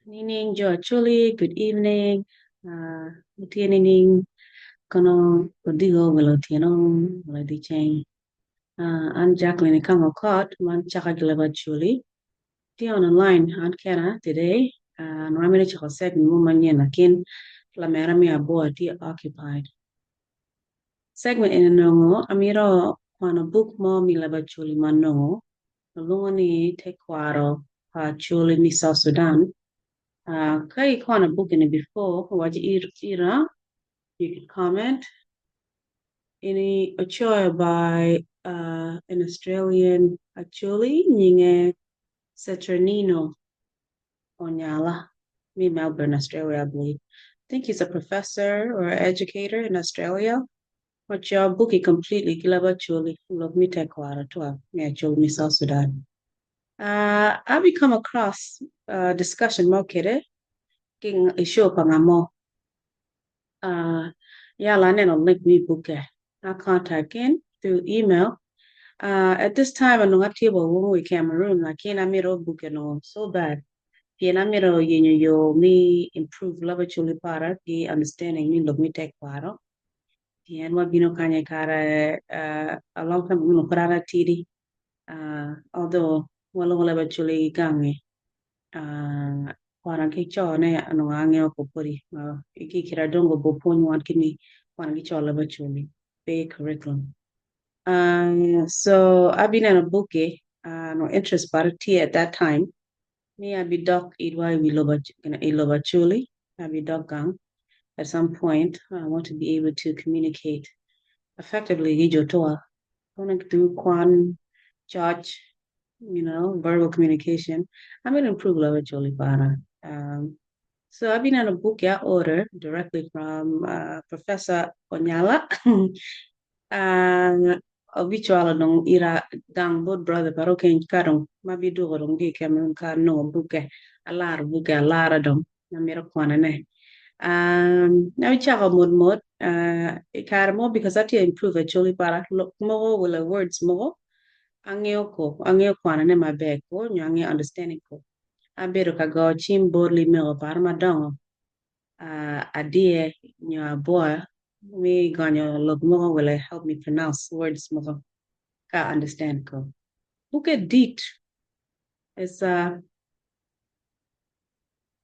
Nining jo Acholi, good evening. Tye nining kono odiko welo otyeno welo dyeceng. An Jacqueline Ikango Kot, man caka gi leb Acholi. Tye on online an kena today. Nongo amito cako segment mo manyen lakin lamera me abua tye occupied. Segment eni nongo amito kwano buk mo me leb Acholi ma nongo alwongo ni Tekwaro pa Acholi me South Sudan. Ka ikwano book eni before, waci ira, you can comment. Ini ocoyo by an Australian Acholi nyinge Saturnino Onyala, me Melbourne, Australia, I believe. I think he's a professor or educator in Australia. Ocoyo book completely ki leb Acholi, lok me tekwaro twak me Acholi me South Sudan. I come across discussion mo kede ki i show pa nga mo. Yala aneno link me book I contact in through email. At this time, anongo atye wa wongo i Cameroon, lakin amito book no so bad. Pien amito yenyo yo me improve leb Acholi para ki understanding me lok me tekwaro. Pien wabino kanya kare a long time ago pud an atidi. Although waloko leb Acholi gangi kwana ki co ne onongo angeyo ko podi ki kit adongo bo pwony wan ki mi kwana ki co leb Acholi pe curriculum. So abi neno book no interest para tye at that time mi abi dok idwa i wi lobo i lobo Acholi abi dok gang at some point. I want to be able to communicate effectively gi jo toa want to do kwan church, verbal communication. I'm going to improve leb Acholi para. So I've been on a book ya order directly from Professor Onyala. Obitual dong ira gang bot brother paro ken ka dong ma bi duko dong gi Cameroon ka no book alar book alara dong na mito kwana ne. Na chako mot mot i kare mo because atye improve Acholi para lok mogo wala words mogo angeyo ko angeyo kwana ne maber ko nyo angeyo understanding ko abedo ka go cim bot limego para madongo adie nyo aboa mi gonyo lok mogo wala help me pronounce words mogo ka understand ko. Book dit is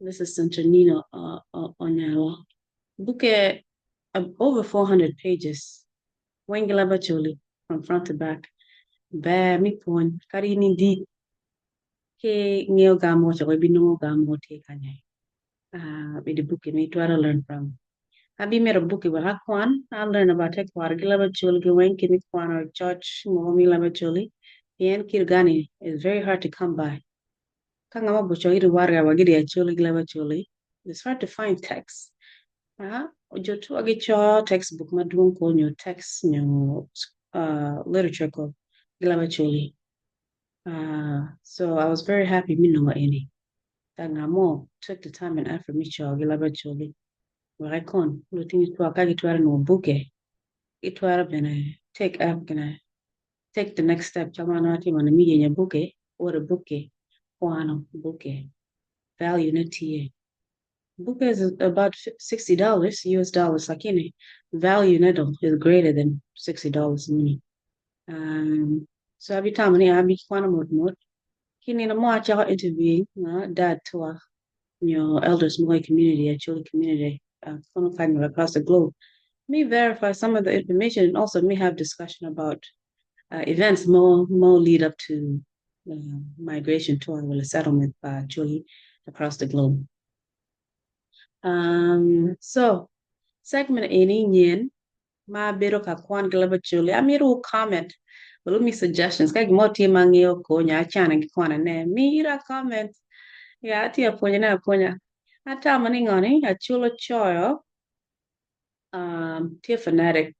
this is Saturnino Onyala. Book over 400 pages. Weng leb Acholi from front to back. Ber mi pwony kadi ni dit ke ngeo gamo chako ibinongo gamo tye kanya. With the book mi twero learn from. Abi mero book wek akwan I learn about tekwaro gi leb Acholi gi weng ki mi kwano church mogo mi leb Acholi. Pien kirgani is very hard to come by. Ka ngama boco iri warga wa gidi Acholi gi leb Acholi. It's hard to find text. Jo tuwa gi cho textbook madwong ko nyo text nyo literature ko gi leb Acholi. So I was very happy mi nongo eni. That ngamo took the time and effort mi cho gi leb Acholi. Wek ikon lutini tuwa ka gitwero nongo buke gitwero bene take up gina take the next step calo an atimo ni mi yenyo buke order buke kwano buke value ne tye. Book is about $60 US dollars lakini value ne dong is greater than $60 money. So abi tamo ni abi kwano mot mot kini na mo achako interviewing dad tuwa nyo elders mo community actually community kind of across the globe. Me verify some of the information and also me have discussion about events more lead up to migration to or settlement actually across the globe. So segment eni nyen ma bedo ka kwan gi leb Acholi amito comment welo mi suggestions ka gimo tye ma ngeo ko nya achana gi kwana ne mi ira comment ya atye apwonya ne apwonya atamo ni ngoni Acholi ocoyo tye phonetic,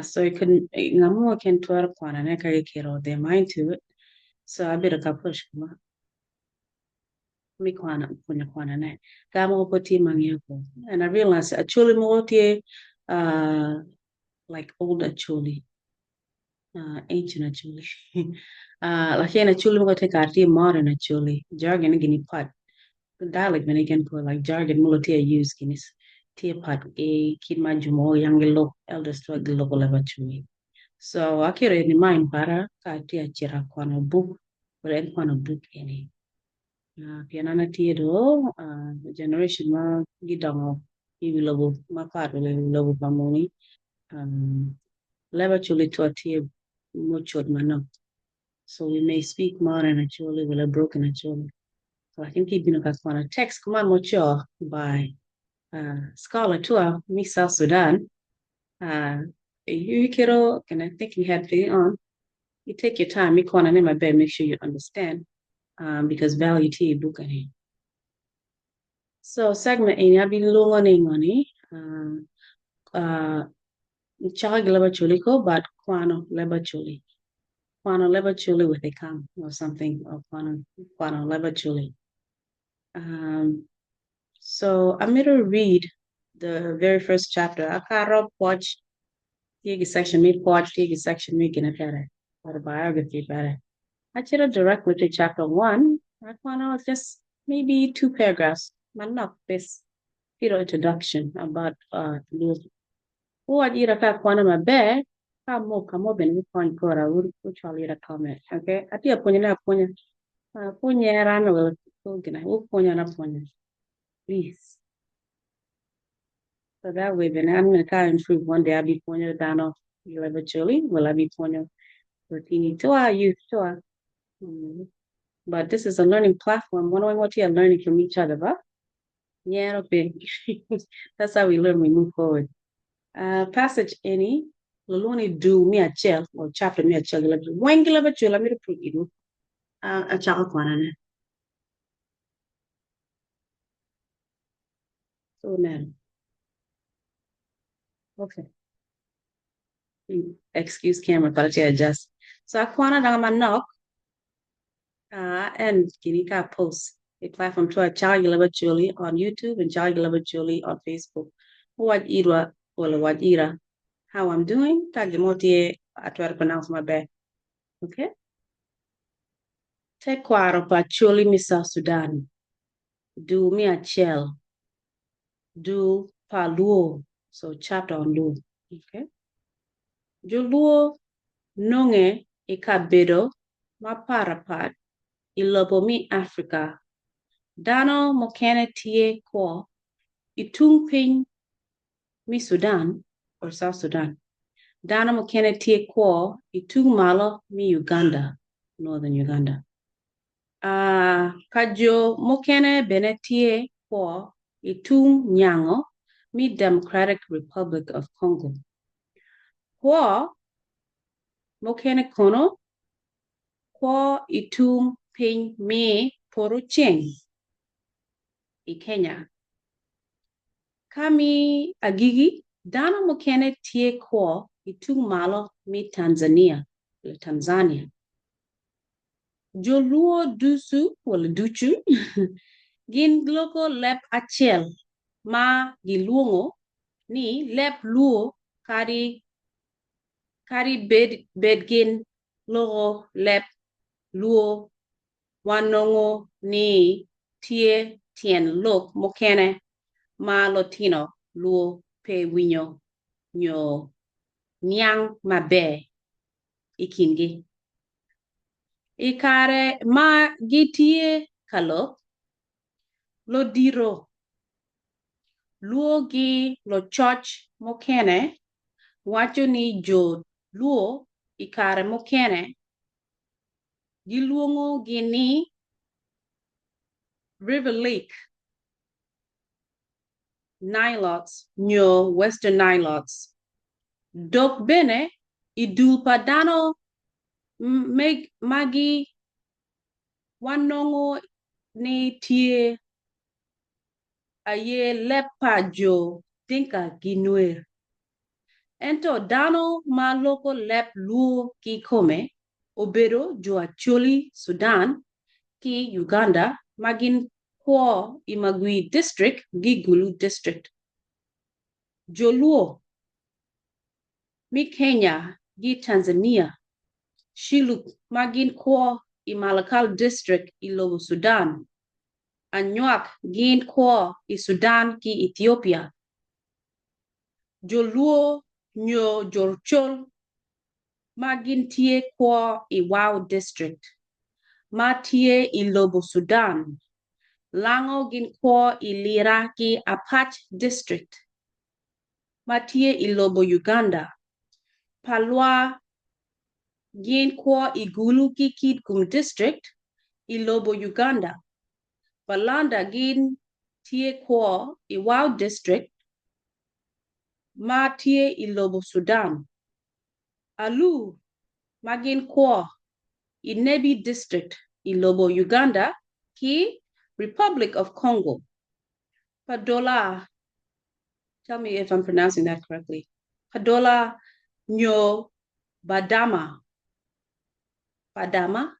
so it could ngamo ken twero kwana ne ka giketo their mind to it, so abedo ka push kuma mi kwana pwonyo kwana ne ka moko po tye ma ngeo ko, and I realized Acholi moko tye like old Acholi, ancient Acholi, lakini Acholi moko tye kare tye modern Acholi jargon gini pat. Dialect bene you can put like jargon mogo tye use gini tye pat ki kit ma jo mogo yang gilok elders twak giloko leb Acholi. So aketo in mind para ka atye acito akwano buk wek en kwano buk eni. Pien an atye do generation ma gidongo i wi lobo mapat wa i wi lobo pa muni leb Acholi twak tye mucut manok. So we may speak modern Acholi wala broken Acholi. So I think ibino ka kwano text kuman muco by scholar tua me South Sudan. You kiddo, and I think you had video on. You take your time, you kwana ne maber, make sure you understand because value tye i book ani. So segment eni abilwongo ni ngoni cako gi leb Acholi ko but kwano leb Acholi. Kwano leb Acholi with a kam or something or kwano kwano leb Acholi. So I'm going to read the very first chapter. Akaro pwoc tye ki section me pwoc tye ki section me gine pere autobiography pere. Acito directly to chapter 1. Akwano just maybe two paragraphs. Manok this little introduction about Luo. Who ira ka kwana maber ka mo ka mo bene wukony kora wucwal ira comment. Okay? Atye apwonyo ne apwonya. Apwonyera no gina wupwonya na apwonya. Please. So that way bene an bene ka improve one day abi pwonyo dano leb Acholi well abi pwonyo rotini to our youth to our But this is a learning platform. Wan weng watye learning from each other, ba? Nyero pe. That's how we learn, we move forward. Passage eni lulwongo ni dul me acel or chapter me acel weng ki leb Acholi amito prove itwu. Acako kwanane. So now, okay. Excuse camera, but I adjust. So akwana dang manok and gini ka post a platform to a Charlie Leb Acholi on YouTube and Charlie Leb Acholi on Facebook. What ira wala what ira how I'm doing ka gimo tye I try to pronounce my bad. Okay? Tekwaro pa Acholi mi South Sudan. Dul me acel. Dul pa Luo. So chapter on Luo. Okay? Jo Luo nonge i kabedo mapatpat i lobo me Africa. Dano mukene tye kwo i tung piny me Sudan or South Sudan. Dano mukene tye kwo i tung malo me Uganda, Northern Uganda. Ka jo mukene bene tye kwo i tung nyango me Democratic Republic of Congo. Kwo mukene kono kwo i tung piny me poto ceng i Kenya. Ka me agikki, dano mukene tye kwo i tung malo me Tanzania, Tanzania. Jo Luo ducu wala ducu gin loko leb acel ma gilwongo ni leb Luo kadi kadi bed bed gin loko leb Luo wanongo ni tye tyen lok mukene ma lutino Luo pe winyo nyo niang maber i kingi. I kare ma gitye ka lok, ludito Luo ki lucoc mukene waco ni jo Luo i kare mukene gilwongogi ni River Lake Nilotes nyo Western Nilotes. Dok bene i dul pa dano magi wanongo ni tye aye leb pa jo Dinka ki Nuer. Ento dano ma loko leb Luo kikome obedo jo Acholi, Sudan ki Uganda ma gin kwo i Magwi District ki Gulu District. Jo Luo me Kenya ki Tanzania, Shilluk ma gin kwo i Malakal District i lobo Sudan. Anywak gin kwo i Sudan ki Ethiopia. Jo Luo nyo jo Col ma gin tye kwo i Wau District ma tye i lobo Sudan, Lango gin kwo i Lira ki Apac District ma tye i lobo Uganda, Palwa gin kwo i Gulu ki Kitgum District i lobo Uganda, Balanda gin tye kwo i Wau District ma tye i lobo Sudan, Alur ma gin kwo i Nebbi District i lobo Uganda ki Republic of Congo, Padola, tell me if I'm pronouncing that correctly, Padola nyo Badama, Padama,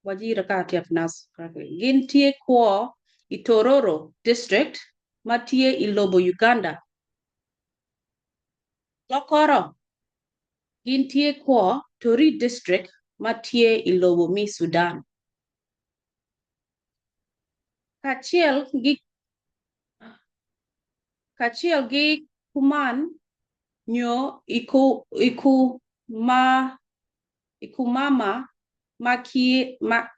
wajira ka atye pronounce correctly, gin tye kwo i Tororo District ma tye i lobo Uganda. Lokoro gin tye kwo Tori District ma tye i lobo me Sudan. Kacel gi kacel gi kuman nyo i kumama ma ki ma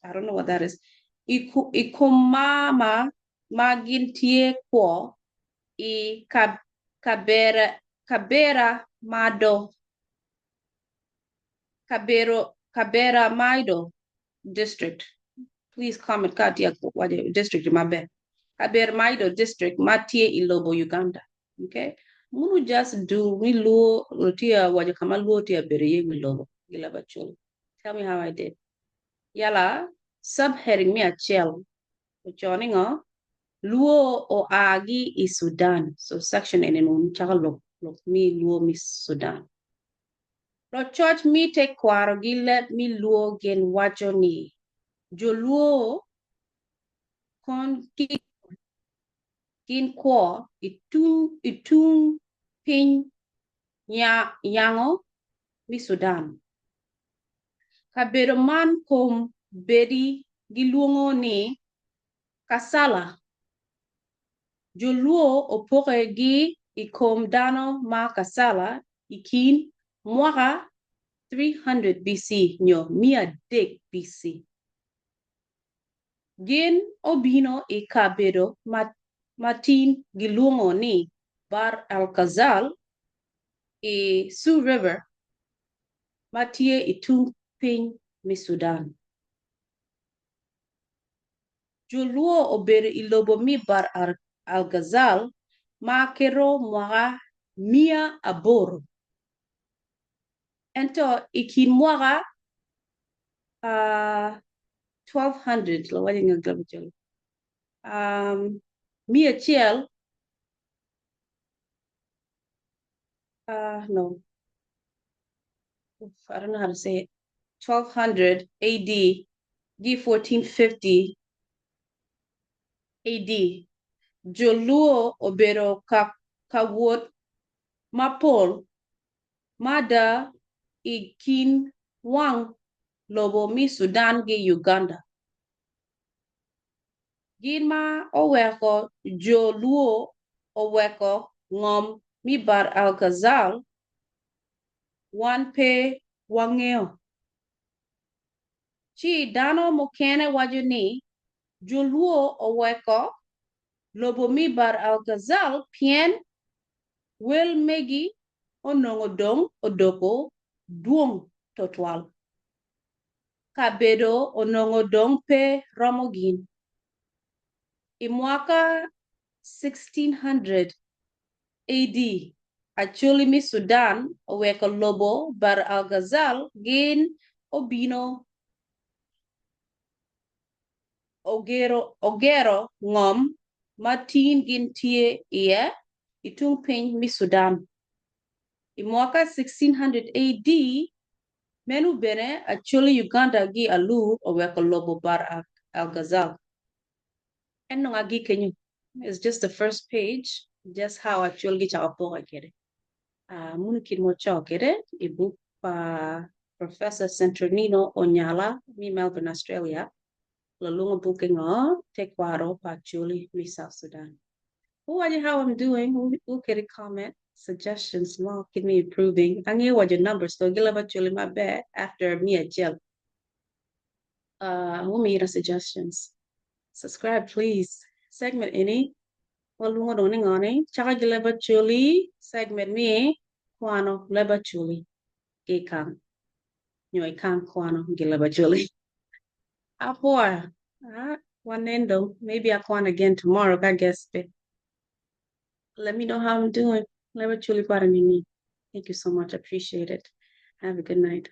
I don't know what that is i kumama ma gin tye kwo i kabera mado kabera maido District. Please comment ka atye waco district maber. Kaber Maido District ma tye i lobo Uganda. Okay? Munu just do mi luo tye waco ka ma luo tye bedo iye wi lobo gi leb Acholi. Tell me how I did. Yala subheading me acel ocono ni ngo? Luo oa gi i Sudan. So section eni nongo cako lok lok mi luo mi Sudan. Lococ me tekwarogi leb me Luo gin waco ni, Jo Luo kon gin kwo i tung piny nyango me Sudan. Kabedo man kom bedi gilwongo ni Kassala. Jo Luo opoke gi i kom dano ma Kassala i kin mwaka 300 BC nyo 300 BC. Gin obino i kabedo ma tin gilwongo ni Bar el Ghazal i Su River ma tye i tung piny me Sudan. Jo Luo obedo i lobo me Bar el Ghazal ma keto mwaka 800. Ento i kin mwaka 1200, 100, no, I don't know how to say it, 1200 AD gi 1450 AD, jo Luo obedo ka wot mapol mada i kin wang lobo me Sudan ki Uganda. Gin ma oweko jo Luo oweko ngom me Bar el Ghazal wan pe wangeyo. Ci dano mukene waco ni jo Luo oweko lobo me Bar el Ghazal pien wel megi onongo dong odoko dwong twatwal. Kabedo onongo dong pe romo gin. I mwaka 1600 AD, Acholi me Sudan oweko lobo Bar el Ghazal gin obino ogero ngom ma tin gin tye iye i tung piny me Sudan. I mwaka 1600 AD, meno bene Acholi Uganda gi Alur oweko lobo Bar el Ghazal. En nongo agik kenyo. It's just the first page, just how Acholi gicako poke kwede. Munu kit ma oco kwede i buk pa Professor Centronino Onyala me Melbourne, Australia. Lulungo buke ngo tekwaro pa Acholi me South Sudan. Who are you how I'm doing? Who get a comment, suggestions, more keep me improving. Ange what your numbers so give Acholi my bad after me a jail. Who made a suggestions? Subscribe, please. Segment any. Walungo dong ni ngoni. Chaka gi leb Acholi. Segment me kwano leb Acholi. Ikang. Nyo ikang kwano gi leb Acholi. Apoa. Ah, wanendo. Maybe I'll kwan again tomorrow. I guess. Let me know how I'm doing. Leb Acholi para nini. Thank you so much. I appreciate it. Have a good night.